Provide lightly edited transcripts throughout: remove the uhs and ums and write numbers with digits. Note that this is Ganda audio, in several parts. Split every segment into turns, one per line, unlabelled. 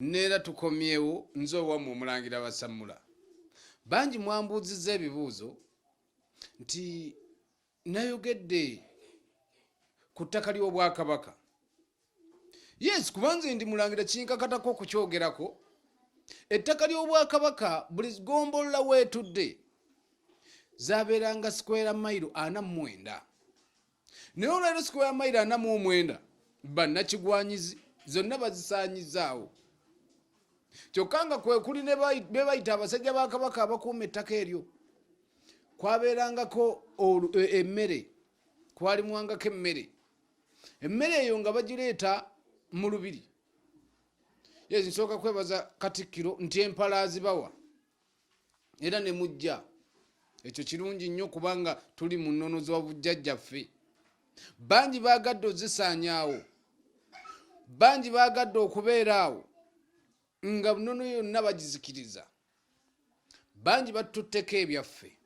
Neera tukomyewo, nze owammwe Omulangira Basammula. Bangi mwambuuzizza ebibuuzo nti nayogedde ku ttaka ly'Obwakabaka. Yes, kuba nze ndi mulangira, kinkakatako okukyogerako. Ettaka ly'Obwakabaka, buli gombolola weetudde zabeeranga square mayiro 49, naye olwaliro square mayiro 49 bannakigwanyizi zonna bazisaanyizaawo. Kyokka nga kwekuli ne bebayita abasajja ba Kabaka abakuuma ettaka eryo. Kwabeerangako emmere, kwalimwangako emmere. Emmere eyo nga bagireeta mu lubiri. Yes, nsooka kwebaza Katikkiro nti empala azibawa era ne mujja. Ekyo kirungi nnyo kubanga tuli mu nnono z'obujjajjaffe. Bangi baagadde ozisaanyaawo, bangi baagadde okubeera awo nga nnono yonna bagizikiriza, bangi batutteko ebyaffe.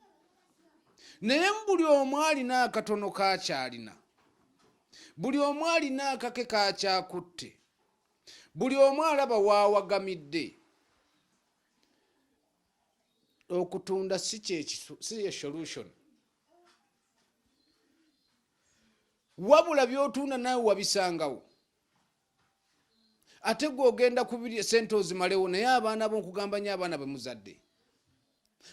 Naye buli omu alina akatono kakyalina, buli omu alina akake kakyakutte, buli omu alaba waawagamidde. Okutunda si ye solution, wabula byotunda nawe wabisangawo, ate gwe ogenda kubirya, sente ozimalewo. Naye abaana bo, nkugamba nyo, abaana bwe muzadde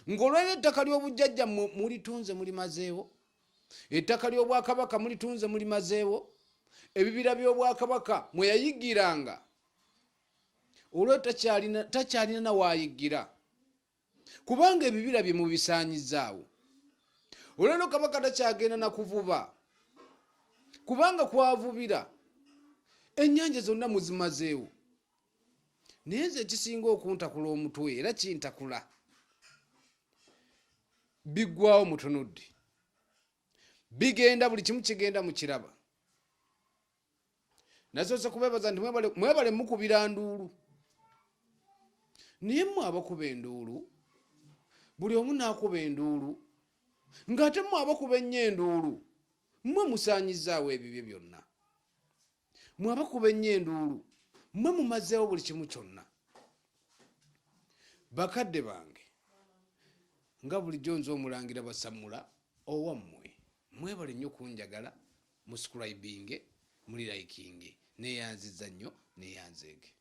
ng'olwaliro, ettaka ly'obujjajja mulitunze, mulimazeewo. Ettaka ly'Obwakabaka mulitunze, mulimazeewo. Ebibira by'Obwakabaka mwe yayigiranga, olwo takyalina nawayigira kubanga ebibira bye mubisaanyizaawo. Olwaliro Kabaka takyagenda nakuvuba kubanga kwavubira ennyanja zonna muzimazeewo. Naye nze ekisinga okuntakula omutwe, era kintakula, biggwawo mutunudde, bigenda, buli kimu kigenda mukiraba. Nasoose kubebaza nti mwebale mukubira nduulu, naye mmwe abakuba enduulu, buli omu n'akuba enduulu, ng'ate mmwe abakuba ennyo enduulu, mmwe musaanyizaawo ebibyo byonna. Mmwe abakuba ennyo enduulu, mmwe mumazeewo buli kimu kyonna. Bakadde bange, nga bulijjo nze Omulangira Basammula owammwe. Mwebale nnyo kunjagala. Musubscribinge, muli likinge. Neyanziza nnyo, neyanzeege.